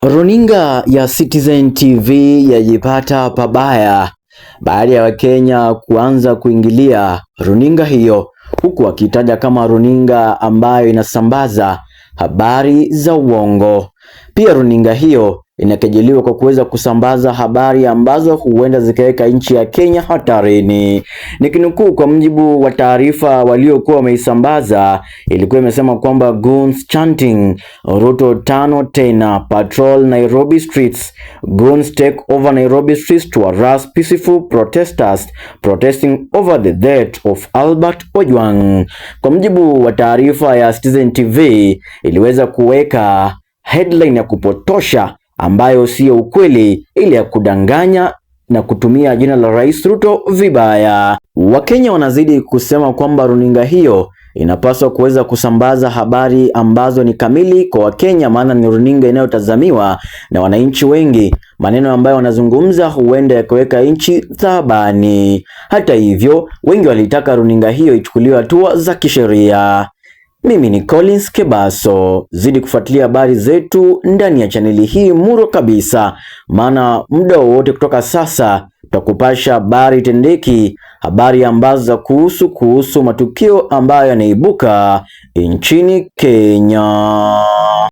Runinga ya Citizen TV yajipata pabaya baada ya Wakenya kuanza kuingilia runinga hiyo, huku wakitaja kama runinga ambayo inasambaza habari za uongo. Pia runinga hiyo inakejeliwa kwa kuweza kusambaza habari ambazo huenda zikaweka nchi ya Kenya hatarini. Nikinukuu, kwa mujibu wa taarifa waliokuwa wameisambaza, ilikuwa imesema kwamba "Goons chanting Ruto tano tena patrol Nairobi streets, goons take over Nairobi streets to harass peaceful protesters protesting over the death of Albert Ojwang." Kwa mujibu wa taarifa ya Citizen TV, iliweza kuweka headline ya kupotosha ambayo siyo ukweli, ili ya kudanganya na kutumia jina la Rais Ruto vibaya. Wakenya wanazidi kusema kwamba runinga hiyo inapaswa kuweza kusambaza habari ambazo ni kamili kwa Wakenya, maana ni runinga inayotazamiwa na wananchi wengi. Maneno ambayo wanazungumza huenda yakaweka nchi taabani. Hata hivyo, wengi walitaka runinga hiyo ichukuliwe hatua za kisheria. Mimi ni Collins Kebaso, zidi kufuatilia habari zetu ndani ya chaneli hii muro kabisa, maana muda wowote kutoka sasa tutakupasha habari tendeki, habari ambazo za kuhusu matukio ambayo yanaibuka nchini Kenya.